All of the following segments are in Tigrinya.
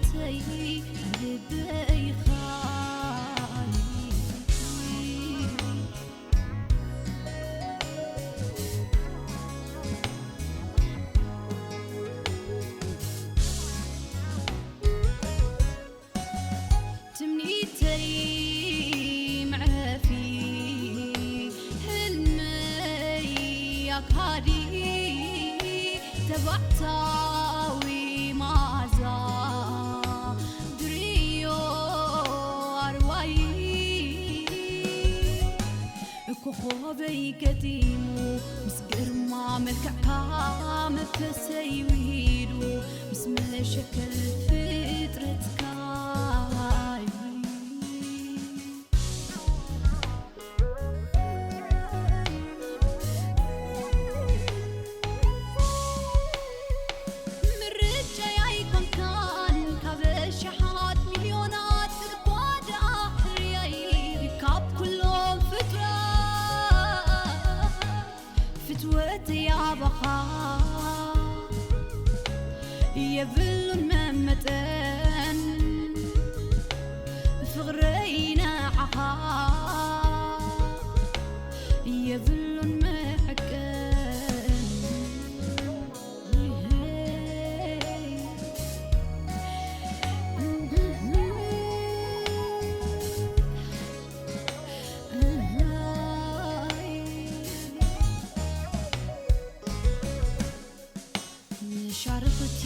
ተይ ልበይ ኻይ ትምኒተይ መዕረፊ፣ ህልመይ ኣካሊ፣ ተባዕታዊ መኣዛ፣ ድርዮ ኣርዋይ። ኮኾበይ ገጢሙ ምስ ግርማ መልክዕካ መንፈሰይ ውሂዱ ምስ መሸከል ፍጥረትካ ምርጫይ ኣይኮንካን ካብ ኣሽሓት ሚልዮናት እኳ ደኣ ሕርያይ ካብ ኩሎም ፍጡራት ፍትወተይ ኣባኻ የብሉን መመጠን ፍቕረይ ንዓኻ የብሉን መዐቀን። መሻርኽቲ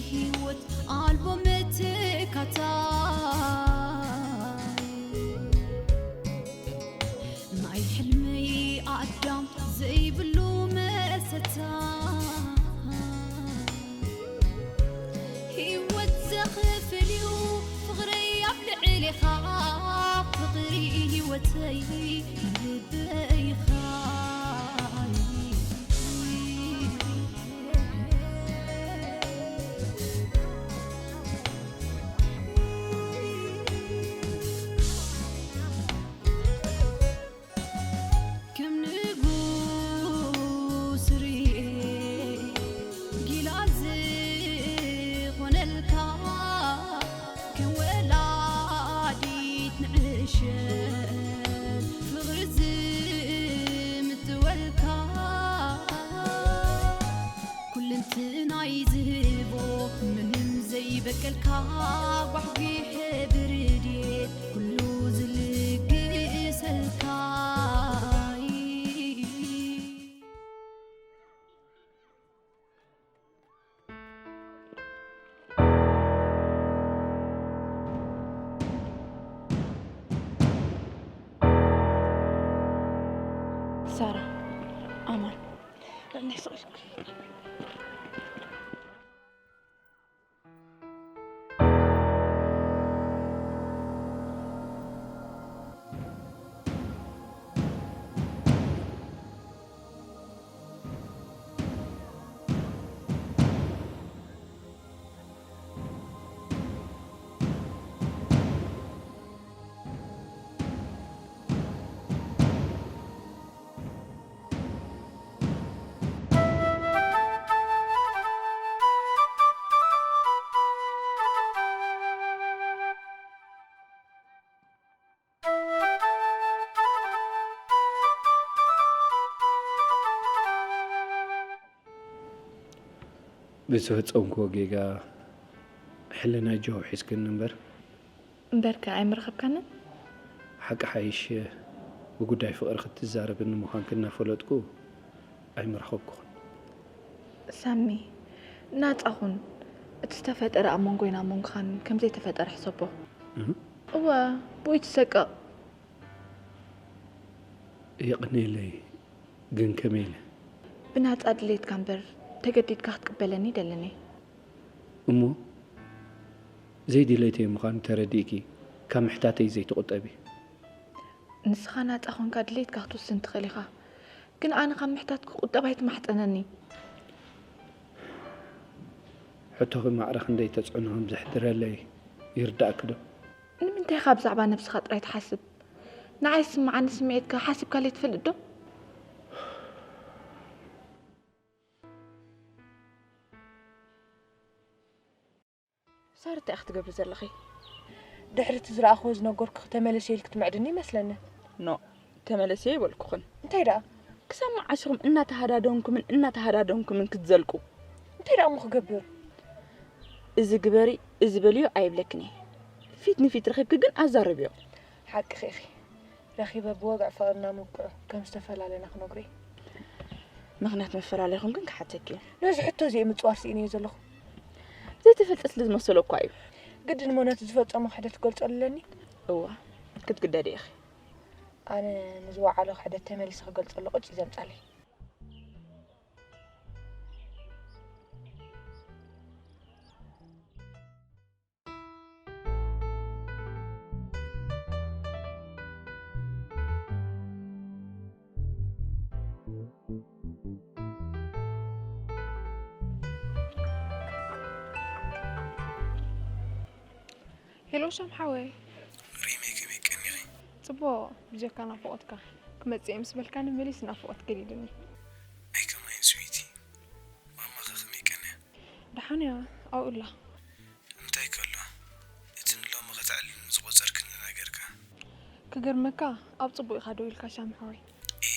ህይወት ኣልቦ መተካታይ ናይ ሕልመይ ኣዳም ዘይብሉ መሰታ ህይወት ዘኽፍል እዩ ፍቕረይ ኣብ ልዕሌኻ ፍቕሪ ህይወተይ ልበይኻ ከም ንጉስ ርኤ ጊላ ዝኾነልካ ከም ወላዲት ንዕሸል ፍቕሪ ዝምጥወልካ ኩልንትናይ ዝህቦ ምንም ዘይበቀልካ ጓሕጒሐ ብርድየት ኩሉ ዝልግሰልካ ሳራ ኣማን ልዕሊ ስቕ ኢልኩ ብዝፈጸምክዎ ጌጋ ሕልናይ ጀው ሒዝክኒ እምበር። እምበርከ ኣይምረኸብካንን? ሓቂ ሓይሽ ብጉዳይ ፍቕሪ ክትዛረብኒ ምዃንኪ እናፈለጥኩ ኣይምረኸብኩኽን። ሳሚ፣ ናጻ ኩን። እቲ ዝተፈጠረ ኣብ መንጎይን ኣብ መንጎኻን ከም ዘይተፈጠረ ሕሰቦ። እህ? እወ፣ ብኡ ትሰቀቕ። የቕንየለይ፣ ግን ከመይ ኢለ? ብናጻ ድሌትካ እምበር ተገዲድካ ክትቅበለኒ ደለኒ። እሞ ዘይድሌተይ ምዃኑ ተረዲእኪ ካብ ምሕታተይ ዘይትቑጠቢ። ንስኻ ናጻ ኾንካ ድሌትካ ክትውስን ትኽእል ኢኻ፣ ግን ኣነ ካብ ምሕታት ክቑጠብ ኣይትማሕጸነኒ። ሕቶኺ ማዕረ ክንደይ ተጽዕኖ ከም ዘሕድረለይ ይርዳእኪ ዶ? ንምንታይ ኢኻ ብዛዕባ ነብስኻ ጥራይ ትሓስብ? ንዓይ ዝስምዓኒ ስምዒትካ ሓሲብካለይ ትፈልጥ ዶ? ሳርታ ኢኺ ትገብሪ ዘለኺ? ድሕሪ እቲ ዝረኣኽዎ ዝነገርኩኺ ተመለሰ ኢልኪ ትምዕድኒ ይመስለኒ። ኖ፣ ተመለሰ ይበልኩኽን። እንታይ ደኣ? ክሳብ መዓሽኹም እናተሃዳደንኩምን እናተሃዳደንኩምን ክትዘልቁ? እንታይ ደኣ እሞ ክገብር? እዚ ግበሪ፣ እዚ በልዮ ኣይብለክን እየ። ፊት ንፊት ረኺብኪ ግን ኣዛርብዮ። ሓቅኺ ኢኺ። ረኺበ ብወግዒ ፍቕርና ምብቅዑ ከም ዝተፈላለና ክነግሮ እየ። ምኽንያት መፈላለይኹም ግን ክሓተኪ እዩ። ነዚ ሕቶ እዚ ምጽዋር ስኢነ እየ ዘለኹ። ዘይተፈልጠ ስለ ዝመሰሎ እኳ እዩ። ግድን እሞ ነቲ ዝፈጸሞ ክሕደት ክገልጸሉ ኣለኒ? እዋ፣ ክትግደዲ ኢኺ። ኣነ ንዝወዓሎ ክሕደት ተመሊሰ ክገልጸሉ ቅጭ ዘምጻለይ። ሄሎ ሻም ሓወይ። ሪመይ ከመይ ቀኒኺ? ጽቡቕ፣ ብጀካ ናፍቖትካ። ክመጽእ እየ ምስ በልካኒ መሊስ ናፍቖት ገዲዱኒ። ኣይ ከማይን ስዊቲ፣ ማማኸ ከመይ ቀንያ? ደሓን እያ፣ ኣብኡ ኣላ። እንታይ ከሎ፣ እቲ ንሎሚ ከተዕልልኒ ዝቖጸርክኒ ነገርካ? ክገርመካ፣ ኣብ ጽቡቕ ኢኻ ደው ኢልካ ሻም ሓወይ። ኢ፣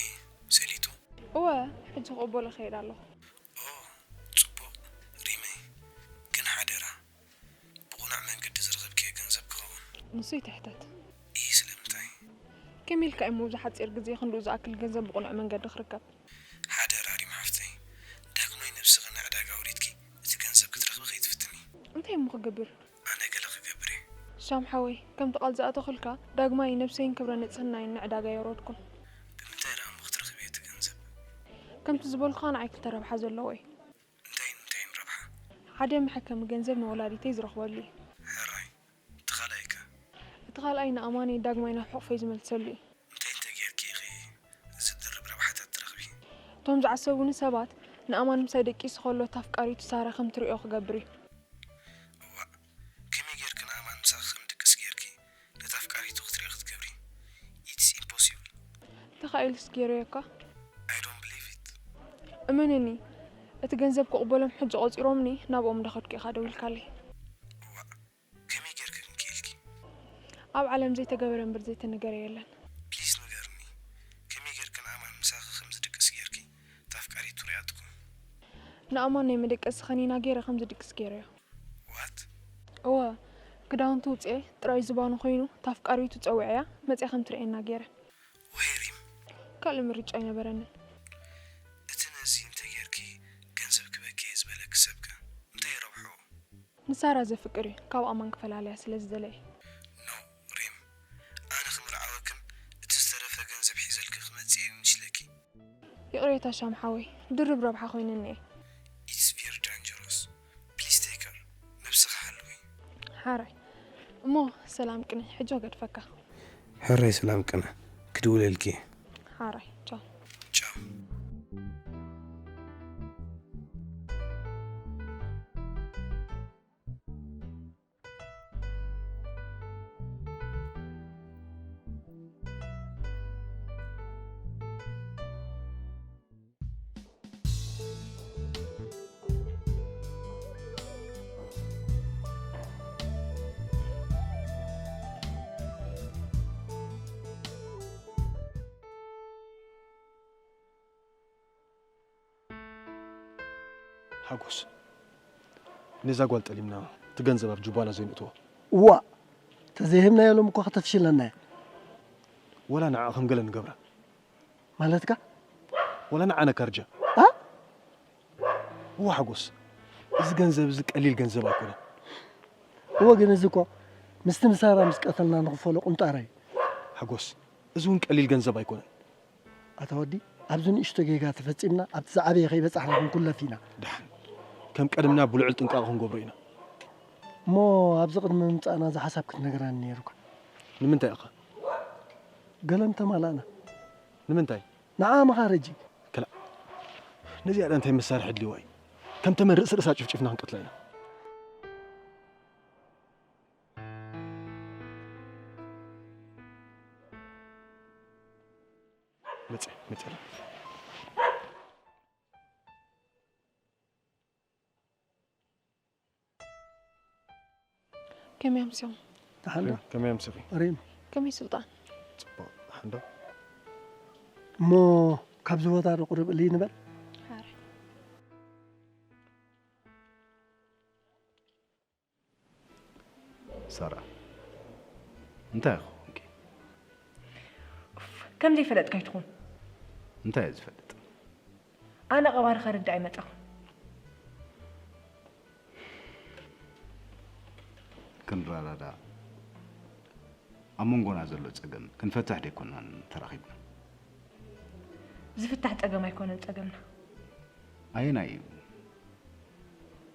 ሰሊጡ? እወ፣ ሕጂ ክቕበሎ እኸይድ ኣለኹ። ኦ፣ ጽቡቕ፣ ሪመይ፣ ግን ሓደራ፣ ብቑኑዕ መንገዲ ዝረኸብክዮ ገንዘብ ክኸውን። ንሱ ይትሕተት። ኢ፣ ስለምንታይ? ከመይ ኢልካ እሞ ኣብዚ ሓጺር ግዜ ክንድኡ ዝኣክል ገንዘብ ብቑኑዕ መንገዲ ክርከብ? ሓደራ ሪም ሓፍተይ፣ ዳግማይ ነብስኺ ንዕዳጋ ኣውሪድኪ እቲ ገንዘብ ክትረኽቢ ከይትፍትኒ። እንታይ እሞ ክገብር? ኣነ ገለ ክገብር እየ። ሻም ሓወይ፣ ከምቲ ቃል ዝኣተኹልካ፣ ዳግማይ ነብሰይን ክብረ ንጽህናይን ንዕዳጋ የውረድኩን። ብምንታይ ደኣ እሞ ክትረኽብዮ እቲ ገንዘብ? ከምቲ ዝበልኩኻ ንዓይ ክልተ ረብሓ ዘለዎ እዩ። እንታይን እንታይን ረብሓ? ሓደ መሐከሚ ገንዘብ ንወላዲተይ ዝረኽበሉ እዩ። ሕራይ። እቲ ካልኣይከ? እቲ ካልኣይ ንኣማነይ ዳግማይ ናብ ሕቑፈይ ዝመልሰሉ እዩ። እንታይ እንተጌርኪ ኢኺ እዚ ድርብ ረብሓታት ትረኽቢ? እቶም ዝዓሰቡኒ ሰባት ንኣማን ምሳይ ደቂሱ ከሎ እታ ኣፍቃሪቱ ሳራ ከም ትሪኦ ክገብር እዩ። እዋእ፣ ከመይ ጌርኪ ንኣማን ምሳኺ ከም ድቅስ ጌርኪ ነታ ኣፍቃሪቱ ክትሪኦ ክትገብሪ? It's impossible። ተኻኢሉስ ጌረዮ እኳ። I don't believe it። እመነኒ፣ እቲ ገንዘብ ክቕበሎም ሕጂ ቆጺሮምኒ ናብኦም እንዳኸድኩ ኢኻ ደዊልካለይ። እዋእ፣ ከመይ ጌርኪ ግን ክኢልኪ? ኣብ ዓለም ዘይተገበረ እምበር ዘይተነገረ የለን። ፕሊስ ንገርኒ፣ ከመይ ጌርኪ ንኣማን ምሳኺ ከም ዝድቅስ ጌርኪ እታ ኣፍቃሪቱ ሪኣትኩም? ንኣማን ናይ መደቀሲ ኸኒና ገይረ ከም ዝድቅስ ገይረዮ። ዋት? እወ፣ ክዳውንቱ ውፅኤ ጥራይ ዝባኑ ኮይኑ እታ ኣፍቃሪቱ ፀዊዐያ መፅያ ከም ትርእየና ገይረ። ወይ ሪም። ካልእ ምርጫ ኣይነበረንን። እቲ ነዚ እንተጌርኪ ገንዘብ ክበኪ እየ ዝበለኪ ሰብከ እንታይ ረብሕኡ? ንሳራ ዘፍቅር እዩ፣ ካብ ኣማን ክፈላልያ ስለ ዝደለየ። ኖ ሪም፣ ኣነ ክምርዓወክን እቲ ዝተረፈ ገንዘብ ሒዘልኪ ክመጽእ እየ ንሽለኪ። ይቕሬታ ሻም ሓወይ፣ ድርብ ረብሓ ኮይኑኒ እየ። It's very dangerous. Please take care. ነብስኺ ሓልዊ። ሓራይ። እሞ ሰላም ቅነ፣ ሕጂ ክገድፈካ። ሕራይ ሰላም ቅነ፣ ክድውለልኪ እየ። ሓራይ፣ ቻው። ቻው። ሓጎስ፣ ነዛ ጓል ጠሊምና እቲ ገንዘብ ኣብ ጁባና ዘይንእትዎ። እዋ፣ ተዘይህብናዮ ሎም እኮ ከተፍሽለና እያ። ወላ ንዓ ከም ገለ ንገብራ። ማለትካ? ወላ ንዓ ነካርጃ። ኣ? እዋ ሓጎስ፣ እዚ ገንዘብ እዚ ቀሊል ገንዘብ ኣይኮነን። እወ፣ ግን እዚ እኮ ምስቲ ንሳራ ምስ ቀተልና ንኽፈሎ ቁንጣራ እዩ። ሓጎስ፣ እዚ እውን ቀሊል ገንዘብ ኣይኮነን። ኣታ ወዲ፣ ኣብዚ ንእሽቶ ጌጋ ተፈጺምና ኣብቲ ዝዓበየ ከይበጻሕና ክንኩለፍ ኢና። ደሓን፣ ከም ቀደምና ብልዑል ጥንቃቐ ክንገብሮ ኢና። እሞ ኣብዚ ቅድሚ ምምጻእና እዚ ሓሳብ ክትነግረኒ ነይሩካ። ንምንታይ ኢኻ? ገለ ምተማላእና። ንምንታይ? ንዓ መኻረጂ። ክላእ፣ ነዚኣ ደኣ እንታይ መሳርሒ ኣድልይዋ እዩ? ከም ተመን ርእሲ ርእሳ ጭፍጭፍና ክንቀትላ ኢና። መጸ፣ መጸ። ከመይ ኣምሲኹም? ደሓን ዶ? ከመይ ኣምሲኺ? ሪም፣ ከመይ ስልጣን? ጽቡቕ፣ ደሓን ዶ? እሞ ካብዚ ቦታ ዶ ቁርብ እልይ ንበል? ሓረ። ሳራ፣ እንታይ ክኾንኪ? ከም ዘይፈለጥካ ኣይትኹን። እንታይ እየ ዝፈልጥ? ኣነ ቀባሪ ከርድእ ኣይመጻኹን። ክንረዳዳእ፣ ኣብ መንጎና ዘሎ ጸገም ክንፈትሕ ደይኮናን ተራኺብና? ዝፍታሕ ጸገም ኣይኮነን ጸገምና። ኣየናይ እዩ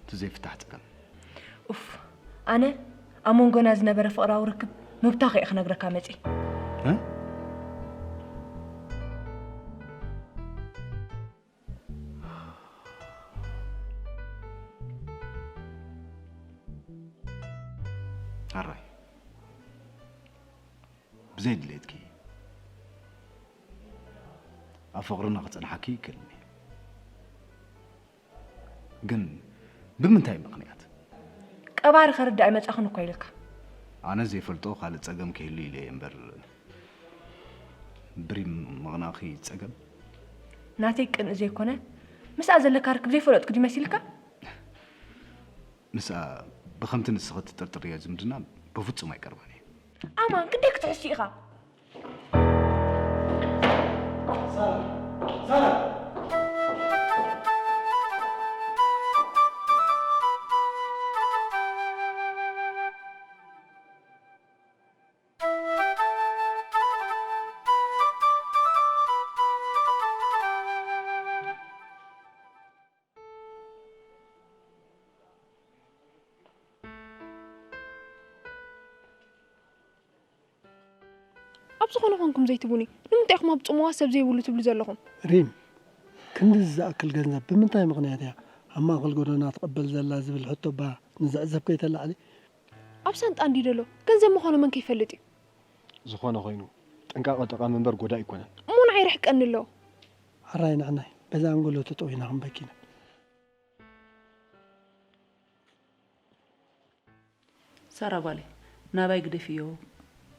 እቲ ዘይፍታሕ ጸገም? ኡፍ፣ ኣነ ኣብ መንጎና ዝነበረ ፍቕራዊ ርክብ ምብታኹ እየ ክነግረካ መጺ። እ? ኣራይ፣ ብዘይ ድሌትኪ ኣብ ፍቕርና ክጸንሓኪ ይክእልኒ። ግን ብምንታይ ምኽንያት? ቀባሪ ከርድእ ኣይመጻኹን እኮ ኢልካ። ኣነ ዘይፈልጦ ካልእ ጸገም ክህሉ ኢለ እየ እምበር፣ ብሪም ምቕናእኺ ጸገም? ናተይ ቅንኢ ዘይኮነ፣ ምስኣ ዘለካ ርክብ ዘይፈለጥኩ ድዩ መሲልካ? ምስኣ ብኸምቲ ንስኺ ትጥርጥርዮ ዝምድና ብፍጹም ኣይቀርባን እየ። ኣማን ክንደይ ክትሕሱ ኢኻ? ኣብ ዝኾነ ኮንኩም ዘይትቡኒ ንምንታይ ኢኹም ኣብ ጽምዋ ሰብ ዘይብሉ ትብሉ ዘለኹም? ሪም፣ ክንድዚ ዝኣክል ገንዘብ ብምንታይ ምኽንያት እያ ኣብ ማእኸል ጎደና ትቕበል ዘላ ዝብል ሕቶ እባ ንዘዕዘብ ከይተላዕሊ? ኣብ ሳንጣ እንዲ ደሎ ገንዘብ ምዃኑ መን ከይፈልጥ እዩ? ዝኾነ ኮይኑ ጥንቃቐ ጠቓሚ እምበር ጎዳኢ ኣይኮነን። እሞ ንዓይ ርሕቀኒ ኣሎ። ሕራይ ንሕናይ በዚ ኣንጎሎ ተጠዊና ክንበኪና። ሳራ ጓለይ ናባይ ግደፍዮ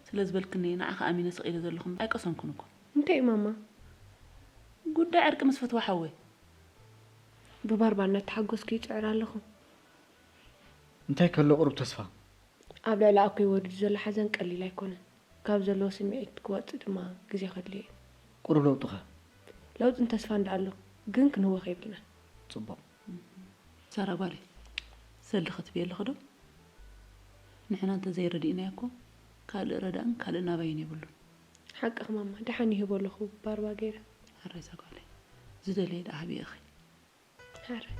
ስለ ዝበልክኒ ንዓኻ ኣሚነ ስቕ ኢለ ዘለኹ ኣይቀሰንኩን እኮ። እንታይ እዩ ማማ? ጉዳይ ዕርቂ ምስ ፈትዋ ሓወይ። ብባርባ እናተሓጎስኩ ይፅዕር ኣለኹ። እንታይ ከሎ ቁሩብ ተስፋ? ኣብ ልዕሊ ኣኮይ ወሪዱ ዘሎ ሓዘን ቀሊል ኣይኮነን። ካብ ዘለዎ ስምዒት ክወፅእ ድማ ግዜ ከድልዮ እዩ። ቁሩብ ለውጢ ኸ? ለውጥን ተስፋን ደኣ ኣሎ፣ ግን ክንህወኽ የብልናን። ፅቡቕ። ሳራ ጓለይ፣ ሰልዲ ክትብዪ ኣለኺ ዶ? ንሕና እንተዘይረዲእናዮ እኮ ካልእ ረዳእን ካልእ ናባይን የብሉን። ሓቅኺ ማማ፣ ደሓን ይህቦ ኣለኹ ባርባ ገይረ። ሕራይ እዛ ጓለይ፣ ዝደለየ ደኣ ሃብዮ ኢኺ። ሕራይ።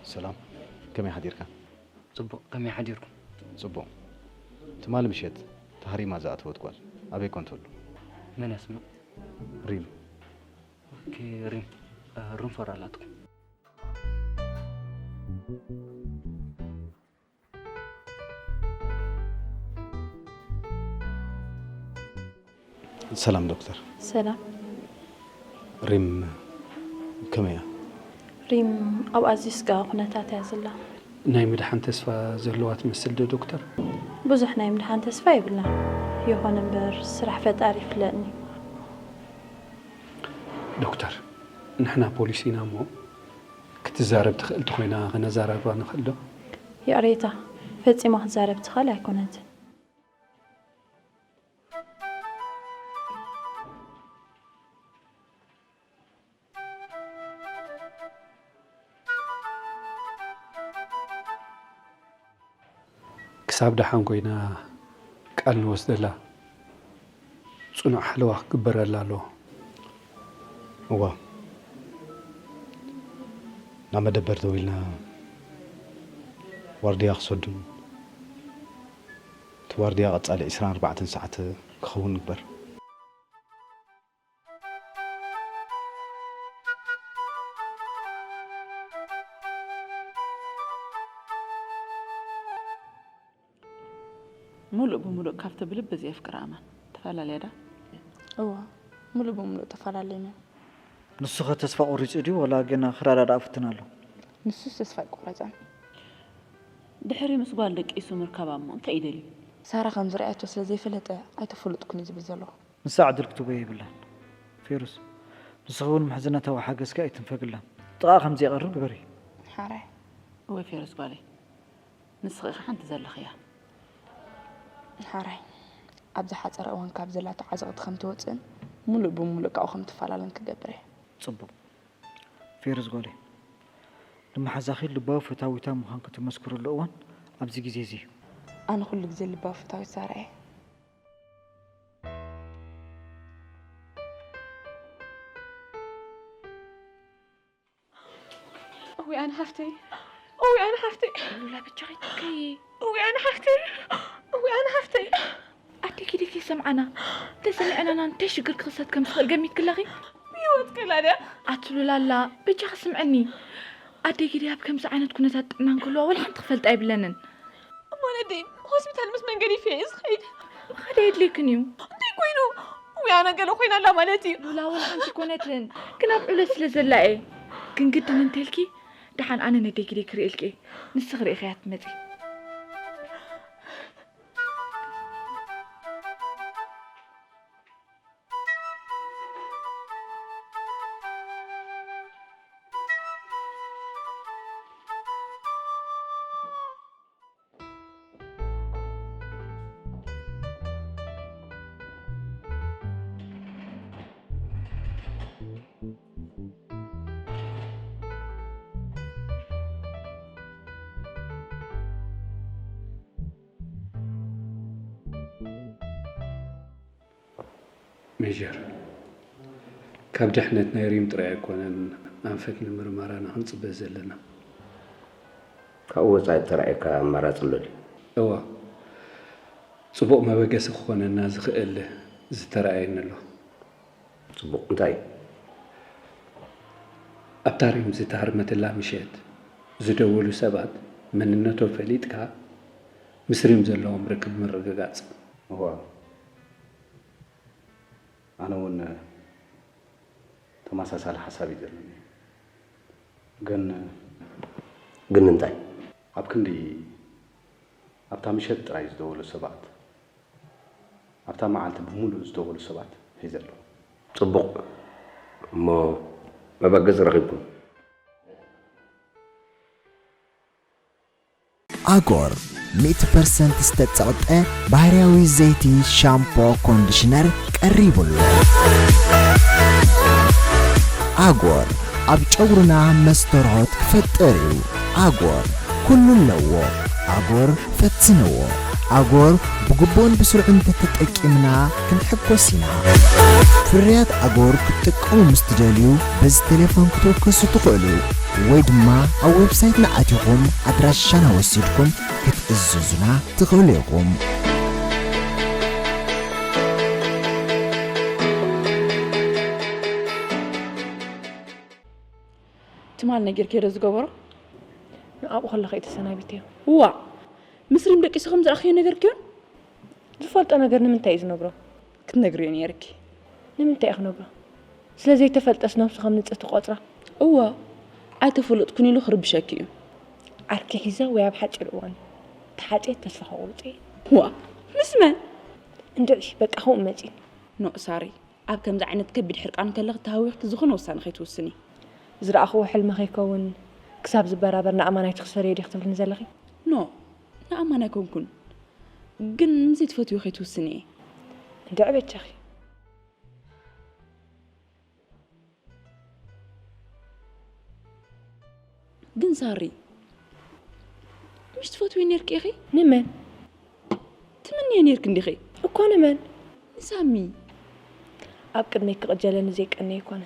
ሰላም፣ ከመይ ሓዲርካ? ጽቡቕ፣ ከመይ ሓዲርኩም? ጽቡቕ። ትማሊ ምሸት ተሃሪማ ዝኣተወት ጓል ኣበይ ኮን ትህሉ? መን እያ ስማ? ሪም። ኦኬ፣ ሪም። እ፣ ሩም ፎር ኣላትኩም። ሰላም ዶክተር። ሰላም። ሪም ከመይ እያ? ሪም ኣብ ኣዝዩ ስጋዊ ኩነታት እያ ዘላ። ናይ ምድሓን ተስፋ ዘለዋ ትመስል ዶ ዶክተር? ብዙሕ ናይ ምድሓን ተስፋ የብላን። ይኹን እምበር ስራሕ ፈጣሪ ይፍለጥኒ። ዶክተር፣ ንሕና ፖሊስ ኢና እሞ ክትዛረብ ትኽእል ተኾይና ክነዛረባ ንኽእል ዶ? ይቕሬታ፣ ፈጺማ ክትዛረብ ትኽእል ኣይኮነትን። ክሳብ ደሓን ኮይና ቃል ንወስደላ። ጽኑዕ ሓለዋ ክግበረላ ኣለዎ። እዋ ናብ መደበር ደው ኢልና ዋርድያ ክሰዱን እቲ ዋርድያ ቀጻሊ ዕስራን ኣርባዕተን ሰዓት ክኸውን ንግበር። ሙሉእ ብሙሉእ ካብቲ ብልቢ ዘየፍቅራ ኣማን ተፈላለያ ዳ? እዋ ሙሉእ ብሙሉእ ተፈላለይና። ንሱ ኸ ተስፋ ቆሪጹ ድዩ ወላ ገና ክረዳዳእ ፍትን ኣሎ? ንሱስ ተስፋ ኣይቆረጸን። ድሕሪ ምስ ጓል ደቂሱ ምርካብ ኣሞ እንታይ ይደልዩ? ሳራ ከም ዝረኣየቶ ስለ ዘይፈለጠ ኣይተፈለጥኩን እዩ ዝብል ዘሎ። ንሳ ዕድል ክትቦ የብላን። ፌሩዝ ንስኺ እውን ምሕዝነታዊ ሓገዝኪ ኣይትንፈግላን። ጥቓ ከም ዘይቐርብ ግበሪ። ሓራይ። እወ ፌሩዝ ጓለይ። ንስኺ ኢኺ ሓንቲ ዘለኽያ። ሓራይ። ኣብ ዝሓጸረ እዋን ካብ ዘላቶ ዓዘቕቲ ከም ትወጽእን ሙሉእ ብሙሉእ ካብኡ ከም ትፈላለን ክገብር እየ። ጽቡቕ። ፌሩዝ ጓለይ። ንመሓዛኺ ልባዊ ፈታዊታ ምዃንኪ ትመስክርሉ እዋን ኣብዚ ግዜ እዚ እዩ። ኣነ ኩሉ ግዜ ልባዊ ፈታዊት ሳራ እየ። እውይ ኣነ ሓፍተይ፣ እውይ ኣነ ሓፍተይ፣ ሉላ በጃኺ ትከይ። እውይ ኣነ ሓፍተይ፣ እውይ ኣነ ሓፍተይ። ኣደይ ጊደይ ከይሰምዓና፣ እንተሰሚዐናና እንታይ ሽግር ክኽሰት ከም ዝኽእል ገሚትኪ ኣለኺ? ብህይወት ክህላ ድያ? ኣቲ ሉላላ፣ በጃኺ ስምዕኒ። ኣደይ ጊደይ ኣብ ከምዚ ዓይነት ኩነታት ጥዕና እንከልዋ ወላ ሓንቲ ክፈልጣ የብለንን። እሞ ነደይ ሆስፒታል ምስ መን ገዲፈ እየ ዝኸይድ? ምኻድ ኣየድልየክን እዩ። እንታይ ኮይኑ? ውይ ኣነ ገለ ኮይና ኣላ ማለት እዩ። ሉላ ወላ ሓንቲ ኣይኮነትን፣ ግን ኣብ ዑደት ስለ ዘላ እየ። ግን ግድን እንተልኪ ደሓን ኣነ ነደይ ግደይ ክርእየልኪ እየ። ንስኺ ርኢኽያ ትመጺ። ሜጀር፣ ካብ ድሕነት ናይ ሪም ጥራይ ኣይኮነን ኣንፈት ንምርመራና ክንጽበ ዘለና። ካብኡ ወጻኢ እተራእየካ ኣማራጺ ኣሎ ድዩ? እወ፣ ጽቡቕ መበገሲ ክኾነና ዝኽእል ዝተራእየኒ ኣሎ። ጽቡቕ፣ እንታይ? ኣብታ ሪም ዝተሃርመትላ ምሸት ዝደወሉ ሰባት መንነቶም ፈሊጥካ ምስ ሪም ዘለዎም ርክብ ምርግጋጽ። እወ። ኣነ እውን ተመሳሳሊ ሓሳብ እዩ ዘለኒ። ግን ግን እንታይ? ኣብ ክንዲ ኣብታ ምሸት ጥራይ ዝደወሉ ሰባት ኣብታ መዓልቲ ብምሉእ ዝደወሉ ሰባት ሒዘ ኣለኹ። ጽቡቕ። እሞ መበገሲ ረኺብኩም? ኣጎር ሚእቲ ፐርሰንት ዝተጸቕጠ ባህርያዊ ዘይቲ ሻምፖ ኮንዲሽነር ቀሪቡ ኣሎ። ኣጎር ኣብ ጨጉርና መስተርሆት ክፈጥር እዩ። ኣጎር ኩሉ ኣለዎ። ኣጎር ፈትንዎ። ኣጎር ብግቡእን ብስሩዕን እንተተጠቂምና ክንሕጎስ ኢና። ፍርያት ኣጎር ክትጥቀሙ ምስ ትደልዩ በዚ ቴሌፎን ክትውከሱ ትኽእሉ። ወይ ድማ ኣብ ዌብሳይትና ኣቲኹም ኣድራሻና ወሲድኩም ክትእዝዙና ትኽእሉ ኢኹም። ትማል ነጊርክዮ ዶ ዝገበሮ? ንኣብኡ ከለኻ እዩ ተሰናቢተዮ። እዋእ! ምስ ሪም ደቂሱ ከም ዝረኣኽዮ ነጊርክዮን? ዝፈልጦ ነገር ንምንታይ እዩ ዝነግሮ? ክትነግርዮ ነይርኪ። ንምንታይ እየ ክነግሮ? ስለ ዘይተፈልጠስ ነብሱ ከም ንጽህ ትቆጽራ? እዋ፣ ኣይተፈለጥኩን ኢሉ ክርብሸኪ እዩ። ዓርኪ ሒዘ ወይ ኣብ ሓጺር እዋን ተሓጽየ ተስፋ ከቑርጽ እየ። ዋ፣ ምስ መን? እንድዒ በቃ ከምኡ መጺኒ። ኖእ ሳሪ፣ ኣብ ከምዚ ዓይነት ከቢድ ሕርቃን ከለኺ ተሃዊኽኪ ዝኾነ ውሳነ ከይትውስኒ። ዝረኣኽዎ ሕልሚ ከይከውን ክሳብ ዝበራበር ንኣማን ኣይትኽሰርዮ ዲኺ ትብልኒ ዘለኺ? ኖእ፣ ንኣማን ኣይኮንኩን፣ ግን ንዘይትፈትዮ ከይትውስኒ እየ። እንድዒ በጃኺ። ግን ሳሪ፣ ምሽ ትፈትዊ ነርኪ ኢኺ? ንመን? ትምንየ ነርኪ እንዲኺ? እኮ ንመን? ንሳሚ። ኣብ ቅድመይ ክቕጀለኒ ዘይቀነ ይኮነ።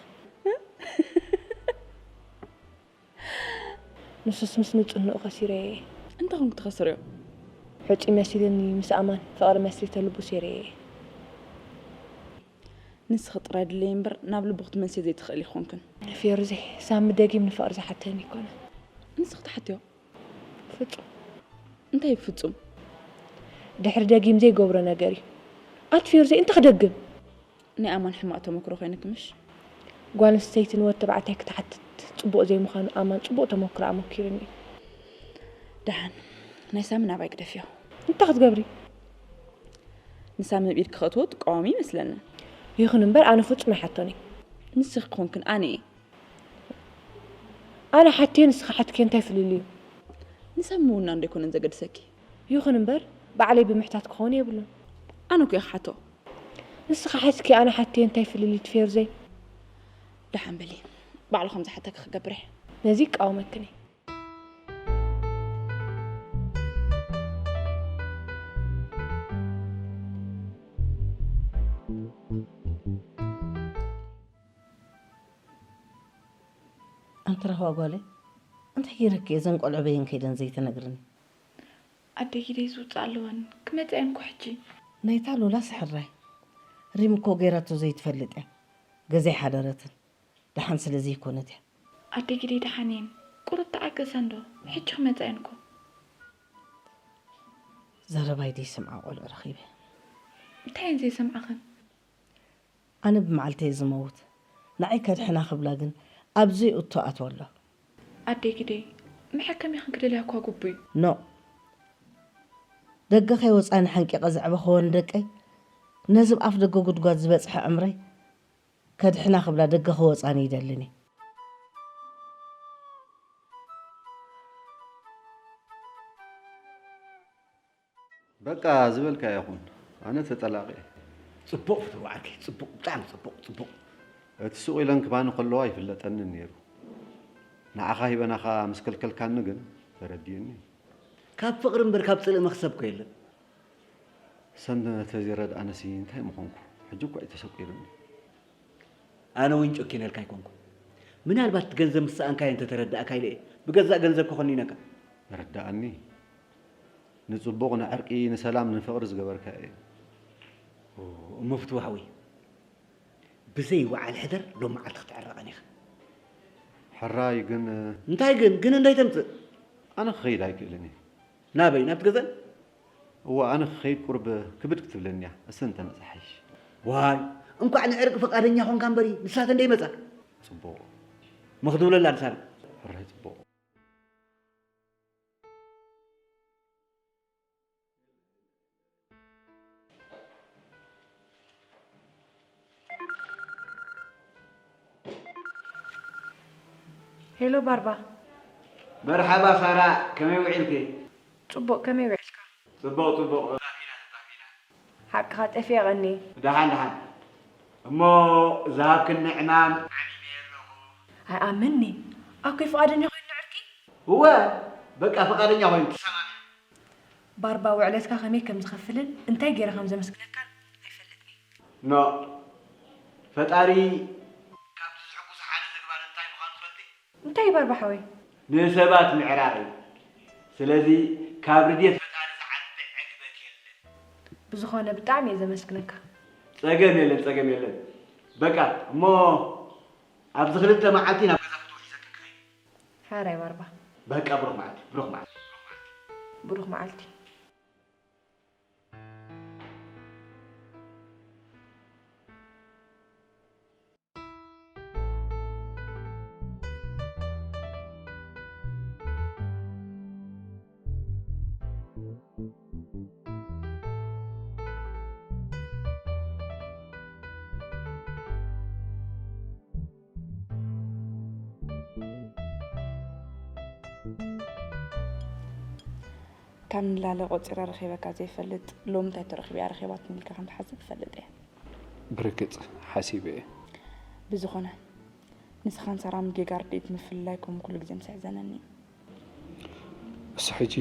ንሱስ ምስ ንጽህንኡ ከሲረየ እየ። እንታይ ኮንኩ ትኸስርዮ? ሕጪ መሲልኒ ምስ ኣማን ፍቕሪ መስሪተ ልቡ ሲረየ እየ። ንስኺ ጥራይ ድለይ እምበር ናብ ልቡ ክትመልስዮ ዘይትኽእሊ ይኾንክን። ፌሩዘይ፣ ሳሚ ደጊም ንፍቕሪ ዝሓተኒ ይኮነ። ንስኺ ትሓትዮ? ፍጹም። እንታይ ፍጹም? ድሕሪ ደጊም ዘይገብሮ ነገር እዩ። ኣቲ ፌሩዘይ፣ እንታይ ክደግም? ናይ ኣማን ሕማቕ ተመክሮ ኮይንኪ ምሽ? ጓል ኣንስተይቲ ንወዲ ተባዕታይ ክትሓትት ጽቡቕ ዘይምዃኑ ኣማን ጽቡቕ ተመክሮ ኣመኪሩኒ እዩ። ደሓን ናይ ሳሚ ናባይ ግደፍዮ። እንታይ ክትገብሪ? ንሳሚ ኣብ ኢድኪ ከእትዎ ትቃወሚ ይመስለኒ። ይኹን እምበር ኣነ ፍጹም ኣይሓቶን እየ። ንስኺ ክኾንክን ኣነ እየ። ኣነ ሓትዮ ንስኺ ሓትክዮ እንታይ ፍልልዩ? ንሳሚ ምውናን ዶ ኣይኮነን ዘገድሰኪ? ይኹን እምበር ባዕለይ ብምሕታት ክኸውን የብሉን። ኣነ እኮ እየ ክሓቶ። ንስኺ ሓቲኪ ኣነ ሓትየ እንታይ ፍልልይ ትፌርዘይ? ደሓን በሊ ባዕሉ ከም ዝሓተኪ ክገብር እየ። ነዚ ይቃወመክን እየ። ኣንቲ ራህዋ ጓለይ፣ እንታይ ገይረኪ እየ እዘን ቆልዑ በየን ከይደን ዘይትነግርኒ? ኣደይ ግደይ ዝውፅእ ኣለወን ክመፅኣየን እኮ ሕጂ። ናይታ ሉላ ስሕራይ ሪም እኮ ገይራቶ ዘይትፈልጥ እያ። ገዛ ኣይሓደረትን። ደሓን ስለ ዘይኮነት እያ። ኣደይ ግደይ ደሓን እየን። ቁሩብ ተዓገሰን ዶ? ሕጂ ክመፅኣየን እኮ። ዘረባይ ደይሰምዓ ቆልዑ ረኺበ። እንታይ እየን ዘይሰምዓኽን? ኣነ ብመዓልቲ እየ ዝመውት። ንዓይ ከድሕና ክብላ ግን ኣብ ዘይእቶ ኣትዋ ኣሎ። ኣደይ ግደይ፣ መሐከሚኽን ክደልያ እኳ ግቡይ። ኖእ። ደገ ከይወፃኒ ሓንቂቐ ዘዕበኽወን ደቀይ፣ ነዚ ብ ኣፍ ደገ ጉድጓድ ዝበፅሐ ዕምረይ ከድሕና ክብላ ደገ ክወፃኒ ይደልን እየ። በቃ ዝበልካዮ ይኹን፣ ኣነ ተጠላቒ። ጽቡቕ ፍቱር ዓርከይ፣ ጽቡቕ፣ ብጣዕሚ ጽቡቕ፣ ጽቡቕ። እቲ ሱቕ ኢለን ክባኒ ከለዋ ይፍለጠንን ነይሩ። ንዓኻ ሂበናኻ ምስ ከልከልካኒ ግን ተረዲኡኒ። ካብ ፍቕሪ እምበር ካብ ጽልኢ መኽሰብ እኮ የለን። ሰም ተዘይረድኣነሲ እንታይ ምኾንኩ? ሕጂ እኮ እዩ ተሰቂሩኒ። ኣነ እውን ጨኪነልካ ኣይኮንኩን። ምናልባት እቲ ገንዘብ ምስ ሰኣንካዮ እንተተረዳእካ ኢለ እየ ብገዛእ ገንዘብካ ኮኒነካ። ርዳኣኒ። ንጽቡቕ፣ ንዕርቂ፣ ንሰላም፣ ንፍቕሪ ዝገበርካዮ እዩ። እሞ ፍትው ሓወይ፣ ብዘይ ወዓል ሕደር ሎም መዓልቲ ክትዕረቐኒ ኢኻ። ሕራይ ግን። እንታይ ግን? ግን እንታይ ተምጽእ? ኣነ ክኸይድ ኣይክእልን እየ። ናበይ? ናብቲ ገዛን? እወ፣ ኣነ ክኸይድ ቁሩብ ክብድ ክትብለኒ እያ። እሰን እንተመጻ ሓይሽ። ዋይ፣ እንኳዕ ንዕርቂ ፍቓደኛ ኾንካ እምበሪ፣ ንሳተን ደይመጻ። ጽቡቕ። እሞ ክትብለላ ንሳና። ሕራይ ጽቡቕ። ሄሎ ባርባ። መርሓባ ሳራ፣ ከመይ ውዒልኪ? ጽቡቕ፣ ከመይ ውዒልካ? ጽቡቕ፣ ጽቡቕ። ሓቅኻ ጠፊኤ ቀኒ። ደሓን፣ ደሓን። እሞ ዝሃብክኒ ዕማም ዓሚመዮ ኣለኹ። ኣይኣምንኒ። ኣኮይ ፍቓደኛ ኮይኑ ንዕርቂ? እወ፣ በቃ ፍቓደኛ ኮይኑ ተሰማሚዑ። ባርባ ውዕለትካ ከመይ ከም ዝኸፍልን እንታይ ገይረ ከም ዘመስግነካን ኣይፈልጥን እየ። ኖእ፣ ፈጣሪ ካብቲ ዝሕጉስ ሓደ ተግባር እንታይ ምዃኑ ትፈልጢ? እንታይ እዩ ባርባ ሓወይ? ንሰባት ምዕራቕ እዩ። ስለዚ ካብ ርድየት ፈጣሪ ዝዓቢ ዕግበት የለን። ብዝኾነ ብጣዕሚ እየ ዘመስግነካ። ጸገም የለን፣ ጸገም የለን። በቃ እሞ ኣብዚ ክልተ መዓልቲ ናብ ገዛ ፍትው ሒዘክን ክኸይድ። ሕራይ ባርባ። በቃ ብሩኽ መዓልቲ፣ ብሩኽ መዓልቲ። ብሩኽ መዓልቲ። ካብ ንላለ ቆጺረ ረኺበካ ዘይፈልጥ፣ ሎሚ እንታይ ተረኺበ እያ ረኺባትኒ ኢልካ ከም ትሓስብ እፈልጥ እየ። ብርግጽ ሓሲበ እየ። ብዝኾነ፣ ንስኻን ሳራን ብጌጋ ርድኢት ምፍልላይኩም ኩሉ ግዜ ምስ ኣሕዘነኒ እዩ። እሱ ሕጂ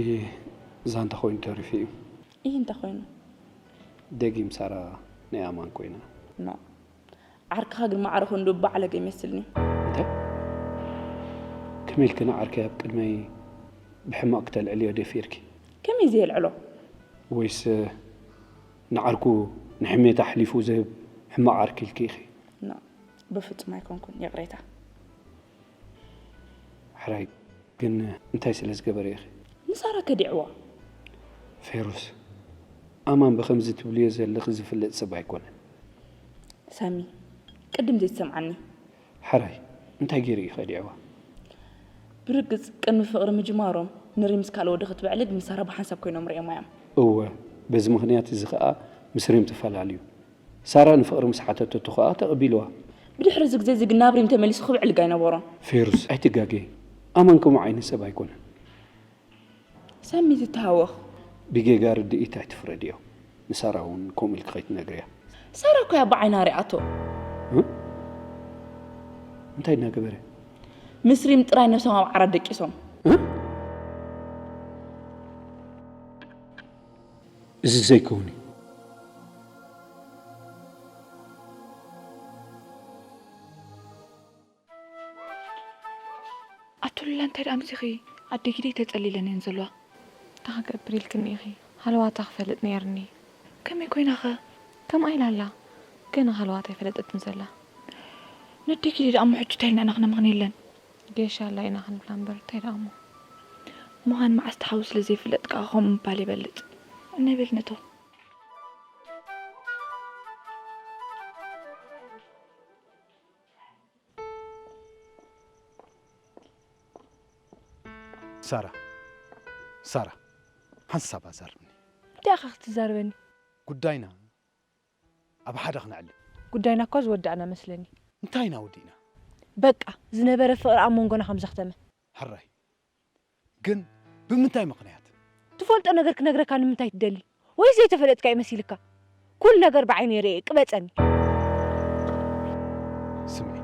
ዛንታ ኮይኑ ተሪፉ እዩ። ኢሂ፣ እንታይ ኮይኑ? ደጊም ሳራ ናይ ኣማን ኮይና። ኖ። ዓርክኻ ግን ማዕረ ክንዱ ባዕለገ ይመስልኒ። እንታይ? ከመይ ኢልኪ ንዓርከይ ኣብ ቅድመይ ብሕማቕ ክተልዕልዮ ደፊርኪ? ከመይ ዘየልዕሎ? ወይስ ንዓርኩ ንሕሜት ኣሕሊፉ ዝህብ ሕማቕ ዓርኪ ኢልኪ ኢኺ? ኖ፣ ብፍጹም ኣይኮንኩን። ይቕሬታ። ሕራይ ግን እንታይ ስለ ዝገበረ ኢኺ? ንሳራ ከዲዕዋ። ፌሩስ፣ ኣማን ብኸምዚ ትብልዮ ዘለኺ ዝፍለጥ ሰብ ኣይኮነን። ሳሚ፣ ቅድም ዘይትሰምዓኒ። ሕራይ፣ እንታይ ገይሩ እዩ ከዲዕዋ? ብርግጽ ቅድሚ ፍቕሪ ምጅማሮም ንሪም ምስ ካልእ ወዲ ክትብዕልግ ምስ ሳራ ብሓንሳብ ኮይኖም ርእዮማ እዮም። እወ፣ በዚ ምኽንያት እዚ ኸኣ ምስ ሪም ተፈላልዩ። ሳራ ንፍቕሪ ምስ ሓተተቶ ኸኣ ተቐቢልዋ። ብድሕሪ እዚ ግዜ እዚ ግን ናብ ሪም ተመሊሱ ክብዕልግ ኣይነበሮን። ፌሩስ፣ ኣይትጋገይ። ኣማን ከምኡ ዓይነት ሰብ ኣይኮነን። ሳሚ ትተሃወኽ። ብጌጋ ርድኢት ኣይትፍረድዮ። ንሳራ እውን ከምኡ ኢልኪ ከይትነግርያ። ሳራ እኮ እያ ብዓይና ሪኣቶ። እ? እንታይ እናገበረ? ምስ ሪም ጥራይ ነብሶም ኣብ ዓራት ደቂሶም። እ? እዚ ዘይከውን እዩ። ኣቱላ እንታይ ደኣ ምሲኺ? ኣደ ጊደይ ተጸሊለን እየን ዘለዋ። እንታይ ክገብር ኢልክኒ ኢኺ? ሃለዋታ ክፈልጥ ነይርኒ። ከመይ ኮይናኸ? ከምኣ ኢላ ኣላ። ገና ሃለዋታ ኣይፈለጠትን ዘላ። ነደ ጊደይ ደኣ እሞ ሕጂ እንታይ ኢልና ኢና ክነምኽን የለን? ጌሻ ኣላ ኢና ክንብላ እምበር እንታይ ደኣ እሞ። ምዃን መዓስ ተሓው ስለ ዘይፍለጥ ከኣ ከምኡ ምባል ይበልጽ። ነይ በል ነቶ። ሳራ፣ ሳራ፣ ሓንሳብ ኣዛርብኒ። እንታይ ኢኻ ክትዛረበኒ? ጉዳይና ኣብ ሓደ ክነዕልል። ጉዳይና እኳ ዝወዳእና መስለኒ። እንታይ ኢና ወዲእና? በቃ፣ ዝነበረ ፍቕሪ ኣብ መንጎና ከም ዘኽተመ። ሕራይ። ግን ብምንታይ ምኽንያት? ትፈልጦ ነገር ክነግረካ ንምንታይ ትደሊ? ወይስ ዘይተፈለጥካ እዩ መሲልካ? ኩሉ ነገር ብዓይነይ ርእየ፣ ቅበጸኒ። ስምዒ።